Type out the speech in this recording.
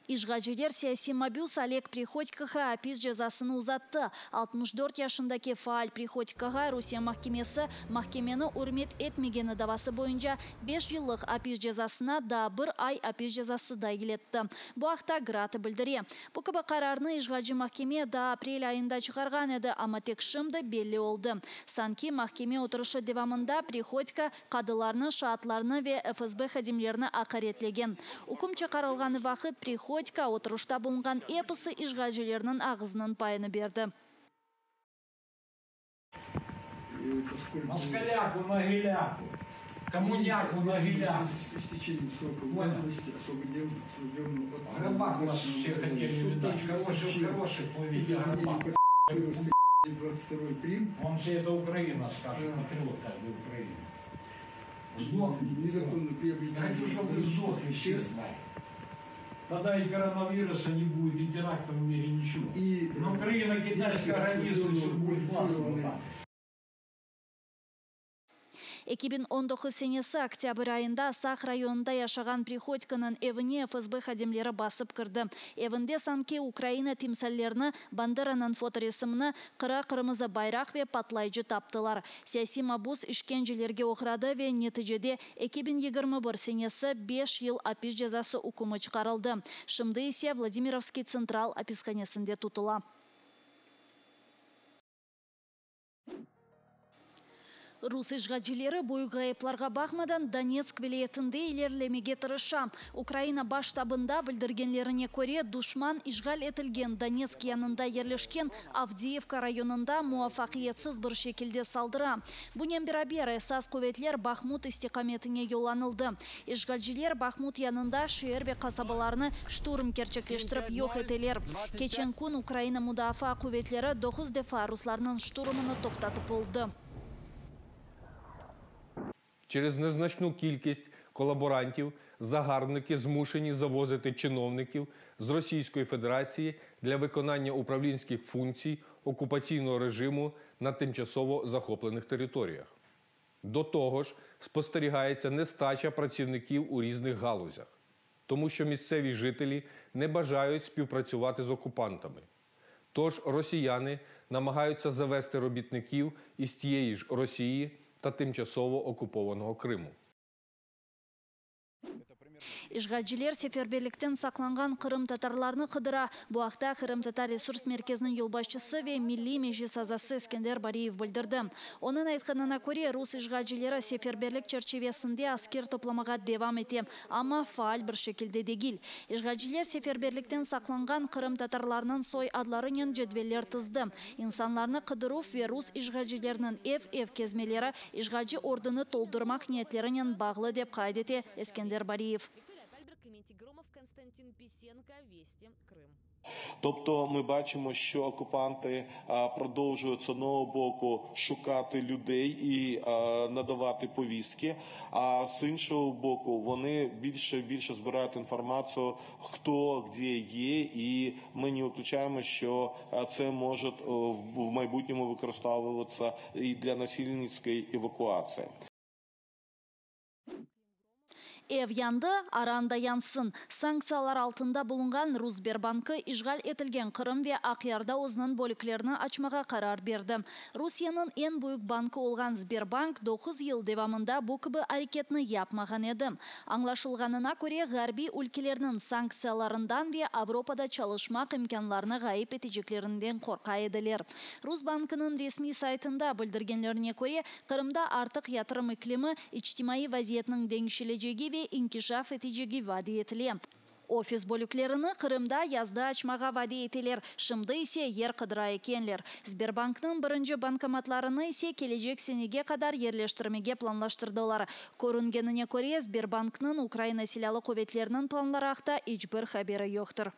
İşğalciler siyasiy mabüs Oleg Prihodkoğa apis cezasını uzattı. 64 yaşındaki faal Prihodkoğa Rusiye mahkemesi mahkemeni ürmet etmegeni davası boyunca 5 yıllıq apis cezasına daa bir ay apis cezası dahil etti. Bu aqta Gratı bildire. Bu kibi qararnı işğalci mahkeme daa aprel ayında çıqarğan edi, amma tek şimdi belli oldı. Sanki mahkeme oturışı devamında Prihodko qadılarnı, şaatlarnı ve FSB hadimlerini aqaretlegen. Üküm çıqarılğanı vaqıt Prihodko oturışta bulunğan episi işğalcilerniñ ağızınıñ payını berdi. Москаляку на гіляку, коммуняку на гіляку. Понял? Гробах вас все хотели видать. Хороших, хороших увидели гробах. Он все это Украина скажет, патриот каждой Украины. Сдохни. Я хочу, чтобы вы сдохли, все знали. Тогда и коронавируса не будет, и терактов в мире ничего. И На Украино-китайской границе все будет классно. Вот так. 2019 senesi oktyabr ayında Saq rayonında yaşağan Prihodkonıñ evine FSB hadimleri basıp kirdi. Evinde sanki Ukraina timsallerini, Banderanıñ fotoresimini, qara qırmızı bayraq ve patlayıcı taptılar. Siyasiy mabus işkencelerge oğradı ve neticede 2021 senesi 5 yıl apis cezası ükümi çıqarıldı. Şimdi ise Vladimirovskiy Tsentral apishanesinde tutula. Rus işğalcileri büyük ğayıplarğa baqmadan Donetsk vilâyetinde ilerlemege tırışa. Ukraina baş ştabında bildirgenlerine köre, duşman işğal etilgen Donetsk yanında yerleşken Avdiyevka rayonında muvafaqiyetsiz bir şekilde saldıra. Bunen beraber esas quvetler Bahmut istiqametine yollanıldı. İşğalciler Bahmut yanında şeer ve qasabalarnı şturm kerçekleştirip yoq eteler. Keçken kün Ukraina mudafaa quvetleri 9 defa ruslarnıñ şturmını toqtatıp oldı. Через незначну кількість колаборантів загарбники змушені завозити чиновників з Російської Федерації для виконання управлінських функцій окупаційного режиму на тимчасово захоплених територіях. До того ж, спостерігається нестача працівників у різних галузях, тому що місцеві жителі не бажають співпрацювати з окупантами. Тож росіяни намагаються завести робітників із тієї ж Росії та тимчасово окупованого Криму. İşğalciler seferberlikten saqlanğan qırımtatarlarnı qıdıra. Bu aqta Qırımtatar resurs merkeziniñ yolbaşçısı ve Milliy Meclis azası Eskender Bariyev bildirdi. Onıñ aytqanına köre, rus işğalcileri seferberlik çerçivesinde asker toplamağa devam ete, amma faal bir şekilde degil. İşğalciler seferberlikten saqlanğan qırımtatarlarnıñ soy adlarınen cedveller tizdi. İnsanlarnı qıdıruv ve rus işğalcileriniñ ev-ev kezmeleri işğalci ordunı toldurmaq niyetlerinen bağlı dep qayd ete Eskender Bariyev. Климентий Громов, Константин Писенко, Вести, Крым. Тобто ми бачимо, що окупанти продовжують з одного боку шукати людей і надавати повістки, а з іншого боку вони більше і більше збирають інформацію, хто де є, і ми не виключаємо, що це може в майбутньому використовуватися і для насильницької евакуації. Ev yandı, aran da yansın. Sanktsiyalar altında bulunğan Rus Sberbankı işğal etilgen Qırım ve Aqyarda özüniñ bölüklerini açmağa qarar berdi. Rusiyeniñ eñ büyük bankı olğan Sberbank 9 yıl devamında bu kibi areketni yapmağan edi. Añlaşılğanına köre ğarbiy ülkelerniñ sanktsiyalarından ve Avropada çalışmaq imkânlarını ğayıp eteceklerinden qorqa ediler. Rus bankınıñ resmiy saytında bildirgenlerine köre Qırımda artıq yatırım iklimi içtimaiy vaziyetniñ deñişilecegi ve inkişaf etecegi vade etile. Ofis bölüklerini Qırımda yazda açmağa vade eteler. Şimdi ise yer qıdıra ekenler. Sberbanknıñ birinci bankomatlarını ise kelecek senege qadar yerleştirmege planlaştırdılar. Körüngenine köre Sberbanknıñ Ukraina Silâlı quvetleriniñ planları aqta iç bir haberi yoqtır.